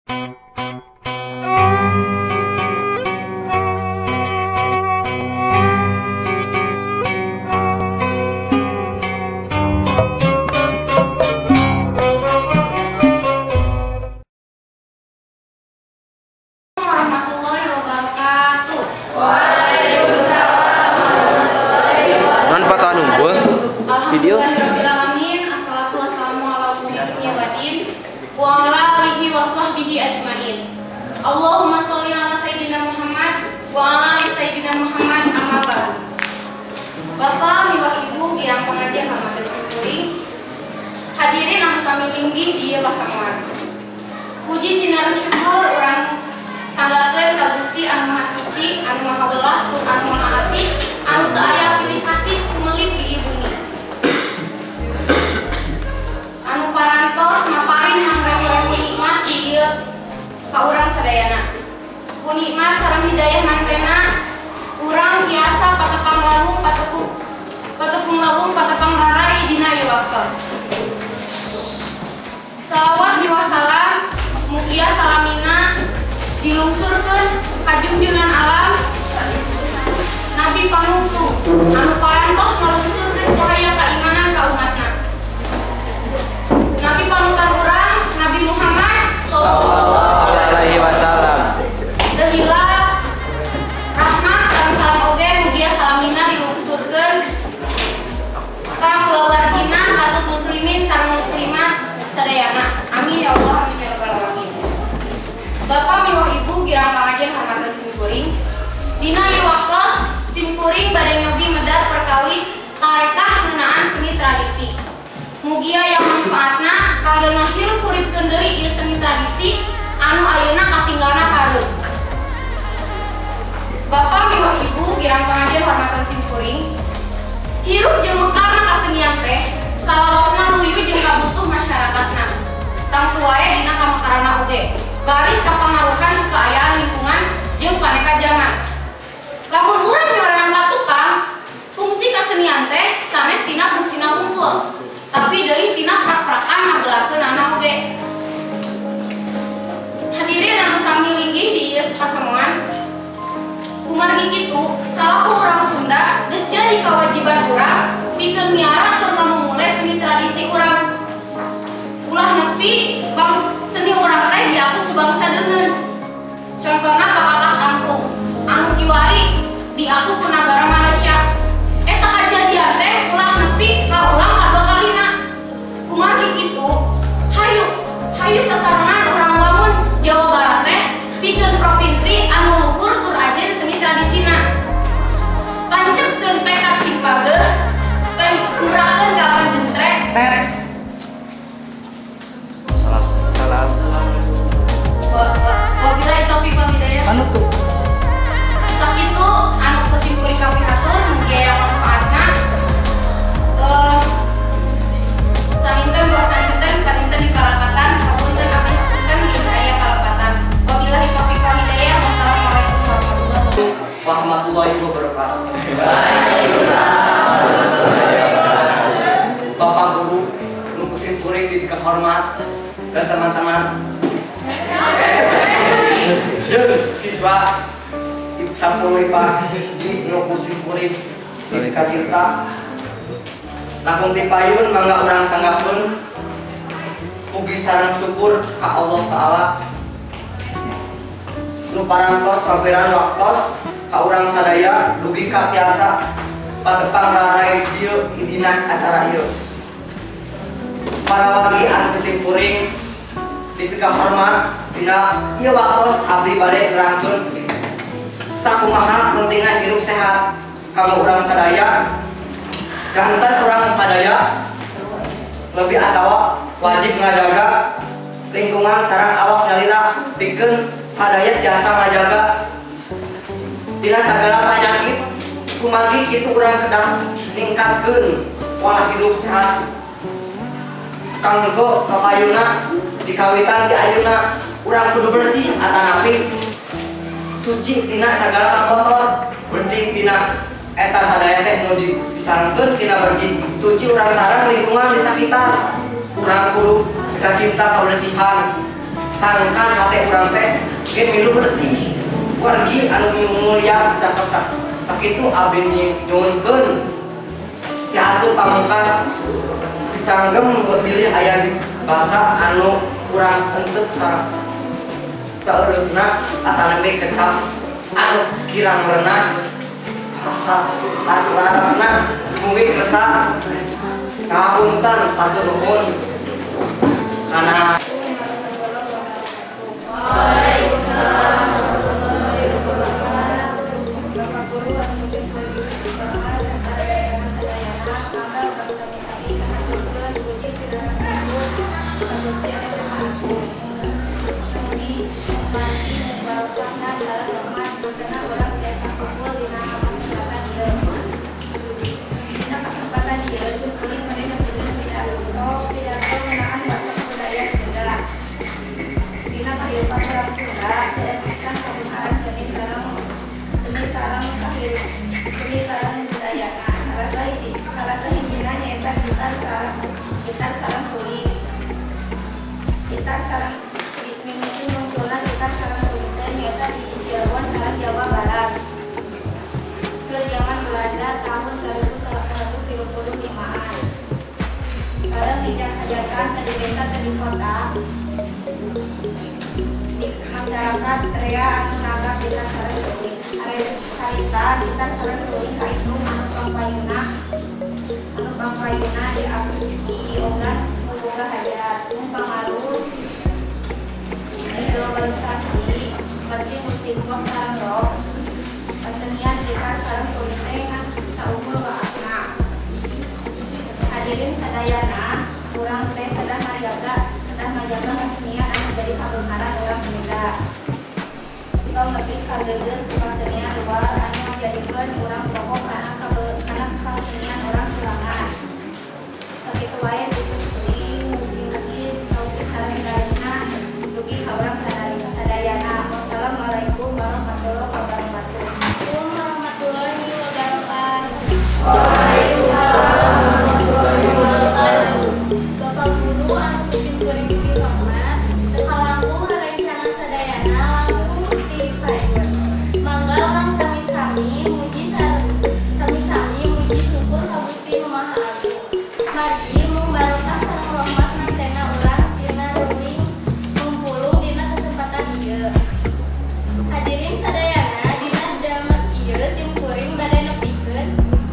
Warahmatullahi wabarakatuh. Waalaikumsalam warahmatullahi wabarakatuh. Manfaat anu gua video. Alhamdulillahirabbil alamin. Assalatu wassalamu ala muhammadin wa ala alihi washabbihi ajmain. Allahumma sholli ala sayyidina Muhammad wa ala ali sayyidina Muhammad, amma ba'du. Bapak miwah ibu girang pengajian Ramadan simkuring. Hadirin anu sami linggih di ieu pasamuan. Puji sinareng syukur urang sanggakeun ka Gusti anu Maha Suci, anu Maha Welas, tur anu Maha Asih, anu teu aya pilih kasih kumelip di ieu bumi. Anu parantos maparin mangrewu-rewu nikmat di ieu ka urang sadayana. Ku nikmat sareng hidayah mantena urang biasa patepang lawung patepung lawung patepang rarai dina ieu waktos. Salawat miwah salam mugia salamina dilungsurkeun ka junjungan alam Nabi Panungtu anu parantos ngalungsurkeun cahaya keimanan ka umatna. Nabi panutan urang Nabi Muhammad sallallahu alaihi wasallam. Teu hilap rahmat sareng salam oge mugia salamina dilungsurkeun ka kulawargina katut muslimin sareng muslimat sadayana. Amin ya Allah, amin ya rabbal alamin. Bapak miwah ibu girang pangajen hormatan simkuring. Dina ieu waktos simkuring bade nyobi medar perkawis tarekah ngeunaan seni tradisi. Mugia yang manfaatna kangge ngahirup-huripkeun deui ieu seni tradisi anu ayeuna katinggalna kareup. Bapak miwah ibu girang pangajen hormatan simkuring. Hirup jeung mekarna kasenian teh salawasna luyu jeung kabutuh masyarakatna. Tangtu wae dina kamakarana oge. Baris kapangaruhan ku kaayaan lingkungan jeung paneka jaman. Lamun urang nyorang ka tukang, fungsi kasenian teh sanes tina fungsina tungkul, tapi deui tina prak-prakan ngagelarkeunana oge. Hadirin anu sami linggih di ieu pasamuan, kumargi kitu salaku urang Sunda geus jadi kewajiban urang pikeun miara tur ngamumule seni tradisi urang. Ulah nepi seni urang teh diaku ku bangsa deungeun. Contohna pakakas angkung anu kiwari diaku ku nagara Malaysia. Eta kajadian teh ulah nepi kaulang kadua kalina. Kumargi kitu, hayu hayu sasarengan urang wangun Jawa Barat teh pikeun provinsi anu luhur tur ajen seni tradisina. Pancepkeun tekad sing pageuh, pengurakeun ka panjentre. Salam. Wabillahi taufiq wal hidayah. Panutup. Sakitu anu ku simkuring kapihatur mugi aya manfaatna. Saninten dua saninten saninten di parapatan hapunten abdi hapunten bilih aya kalepatan. Wabillahi taufiq wal hidayah. Wassalamualaikum warahmatullahi wabarakatuh. Waalaikumsalam warahmatullahi wabarakatuh. Bapak guru nu ku simkuring dipikahormat dan teman-teman jeung siswa 10 IPA di nu ku simkuring dipikacinta. Langkung ti payun mangga urang sanggakeun puji sareng syukur ka Allah Taala nu parantos papiran waktos ka urang sadaya dugi ka tiasa patepang rarai dieu dina acara ieu. Para wargi anu simkuring dipikahormat dina ieu waktos abdi bade nerangkeun sakumaha pentingna hirup sehat kanggo urang sadaya. Jantan urang sadaya lebih atawa wajib ngajaga lingkungan sareng awak nyalira pikeun sadaya jasa ngajaga tina sagala panyakit. Kumargi kitu urang kedah ningkatkeun pola hidup sehat kanggo kapayuna dikawitan di ayeuna urang kudu bersih atanapi suci tina sagala kakotor, bersih tina eta sadaya teh nu disangkeun tina bersih suci urang sareng lingkungan di sakitar. Urang kudu cinta kebersihan Sangkan hate urang teh ge milu bersih. Wargi anu mulia cakep sakitu abdi nyuhunkeun pihatur pamungkas pisanggem bilih aya di basa anu kurang entep sareng saeureuna atanapi kecap anu kirang merenah larana mugi kersa ngapunten hatur nuhun kana. Cirebon sareng Jawa Barat. Keur zaman Belanda tahun 1835-an. Bareng hajatan teu di desa teu di kota. Di masyarakat rea anu nanggap gitar sareng suling. Harita gitar sareng suling kahitung anu pangpayuna diogan nu boga hajat. Mung pangaruh di globalisasi seperti musik pop sareng rock, kesenian gitar sareng suling teh ngan saukur waasna. Hadirin sadayana, urang teh kedah ngajaga kesenian anu jadi kabeungharan urang Sunda. Tong nepi kagegeus ku kasenian luar anu ngajadikeun urang poho kana kasenian urang sorangan. Sakitu wae ti kuring, mugi-mugi taufik sareng hidayahna dugi ka urang sadayana. Wassalamualaikum warahmatullahi wabarakatuh. Warahmatullahi wabarakatuh. Waalaikumsalam warahmatullahi wabarakatuh. Bapak guru anu kusim kuring dihormat, teu kalangkung rerencangan sadayana langkung ti payun. Mangga urang sami-sami muji syukur ka Gusti Nu Maha Agung. Margi mung barokah sareng rahmat nantena urang dina runing ngumpulung dina kesempatan ieu. Hadirin sadayana dina dalem ieu sim kuring bade nepikeun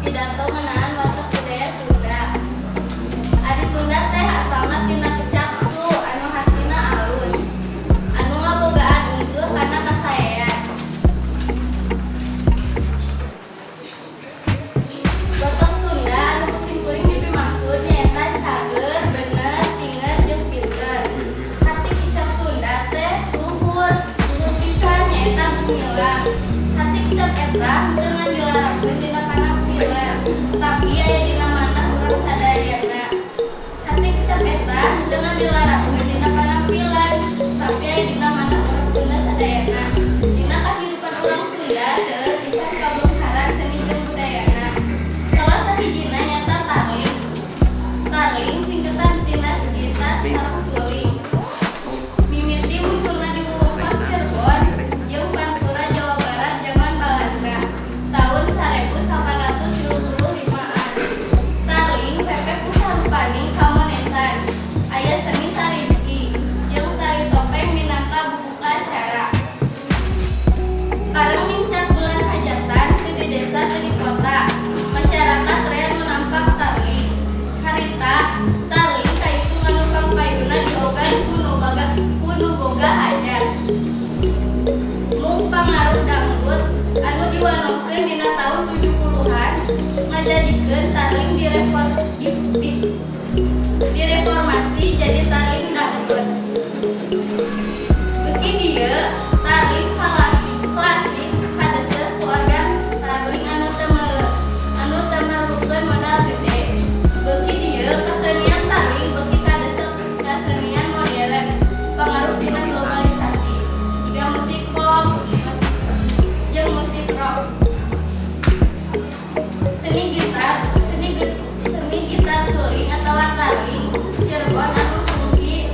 pidato ngeunaan watak budaya Sunda. Ari Sunda teh asalna tina kecap su anu hartina alus, anu ngabogaan unsur kana kasaean. Watak Sunda anu ku sim kuring dipimaksud nyaeta cager, bener, cinger, jeung pinter. Harti kecap Sunda teh luhur, luhur pisan nyaeta gumilang. Harti kecap eta henteu ngan dilarapkeun dina panampilan, tapi aya dina manah urang sadayana. Harti kecap eta henteu ngan dilarapkeun dina panampilan, tapi aya dina manah urang Sunda sadayana. Dina kahirupan urang Sunda seueur pisan kabeungharan seni jeung budayana. Salah sahijina nyaeta tarling. Tarling singketan tina gitar sareng suling. Mimiti munculna di wewengkon Cirebon jeung Pantura Jawa Barat jaman Balanda tahun 1835-an. Tarling pepek ku sarupaning kamonesan. Aya seni tari jeung tari topeng minangka bubuka acara. Bareng nincak bulan hajatan teu di desa teu di kota, masyarakat rea nu nampak tarling. Harita tarling kahitung anu pangpayuna diogan ku nu boga hajat. Mung pangaruh dangdut anu diwanohkeun dina taun 70-an ngajadikeun tarling direformasi jadi tarling dangdut. Beuki dieu tarling klasik kadeseuh ku organ tarling anu teu merlukeun modal gede. Beuki dieu kesenian tarling beuki kadeseuh kasenian modern pangaruh tina globalisasi jiga musik pop jeung musik rock. Seni gitar suling atawa tarling Cirebon anu fungsi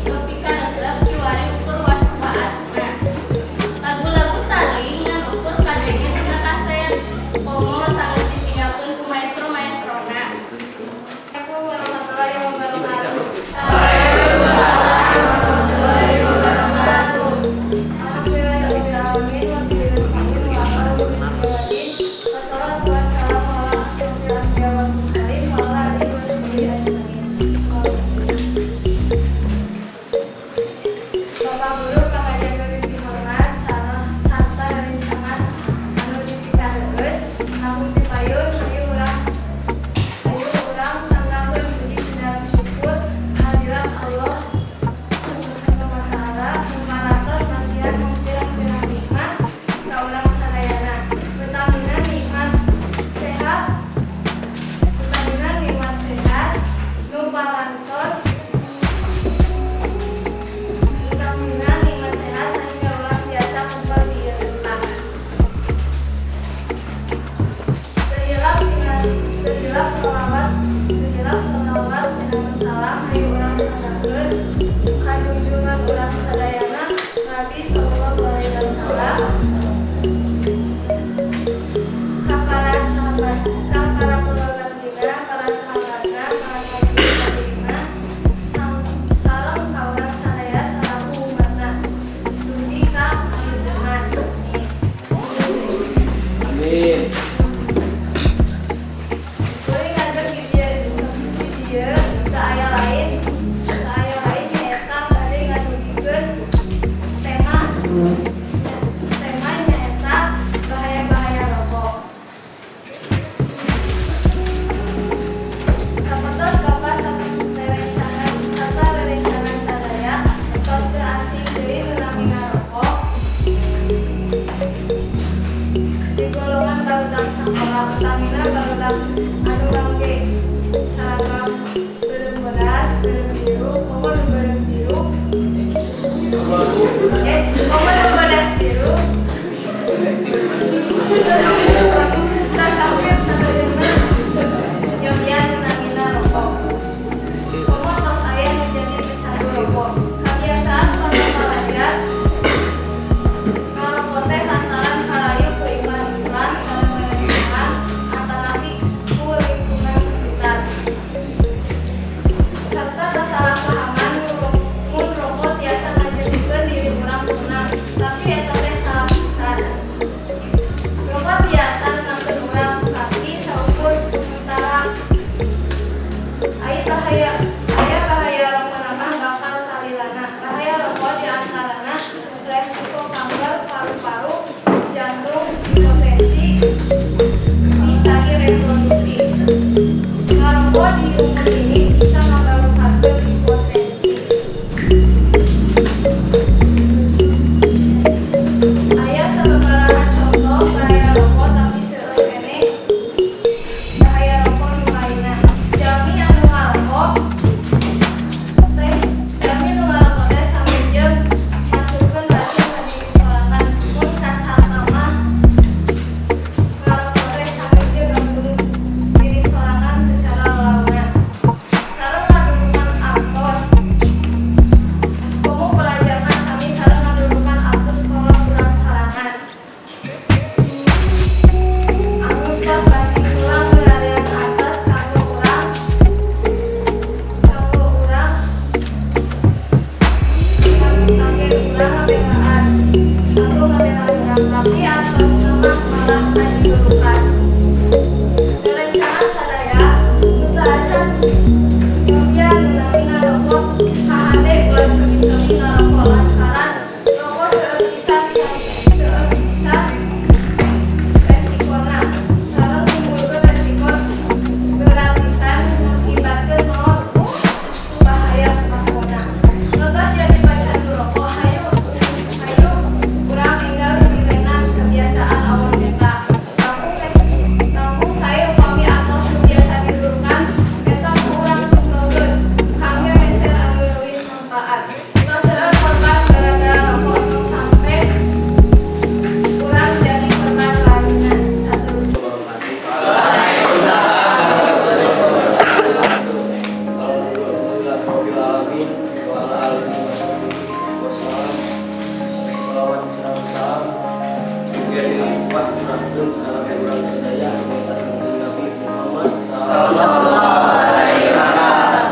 nerangkeun ka urang sadaya nyaeta Kanjeng Nabi Muhammad sallallahu alaihi wasallam.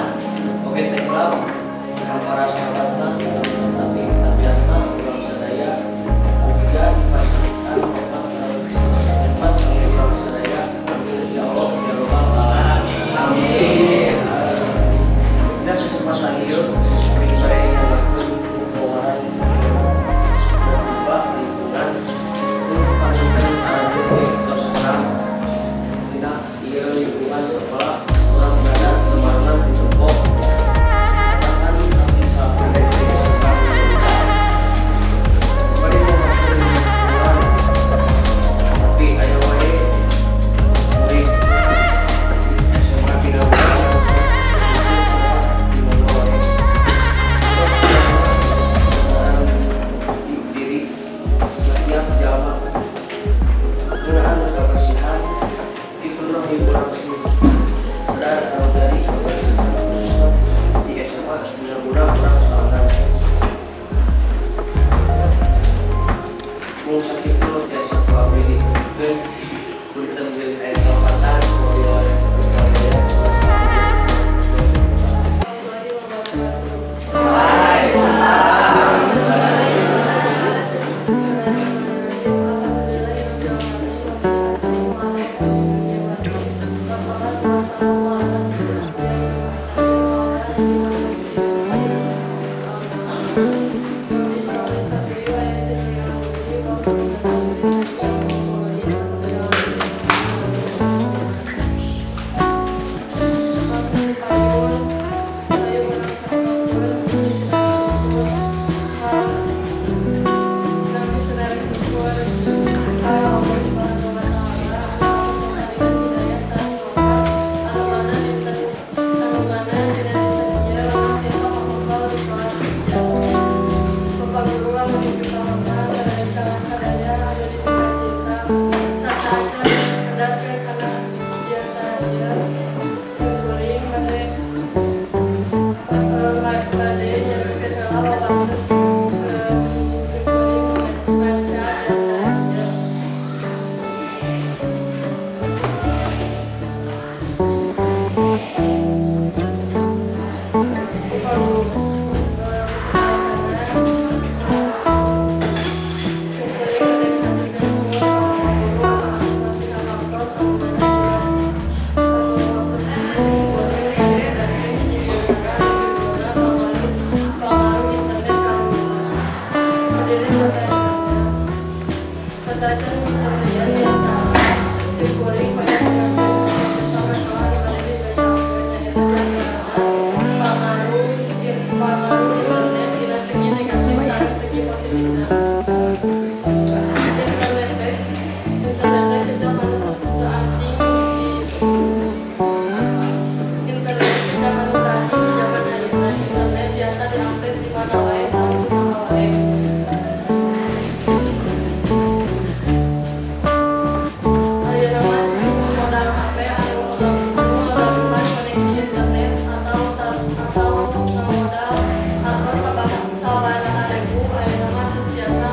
Oke teh urang ka para sahabatna tapi tabiatna urang sadaya mugia dipastikan tempat urang sadaya. Ya Allah ya Rabbal alamin. Amin. Dan kesempatan ieu kuring bade ngalakukeun wawancara bebas lingkungan panginten aranjeun tos urang dina ieu lingkungan sekolah urang berada temarna di tempo bahkan abdi sapribadi sekolah bade ngalakukeun lingkungan tapi aya wae murid SMA Bina diri setiap jalma penggunaan kebersihan dipenuhi kurang sadar atau dari kebersihan khususnya di SMA guna-guna kurang sorangan mung sakitu tiasa ku abdi dituturkeun punten bilih aya kalepatan. Sabaraha ribu ayeuna mah teu tiasa.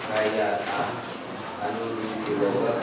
Kaayaan anu dipiboga.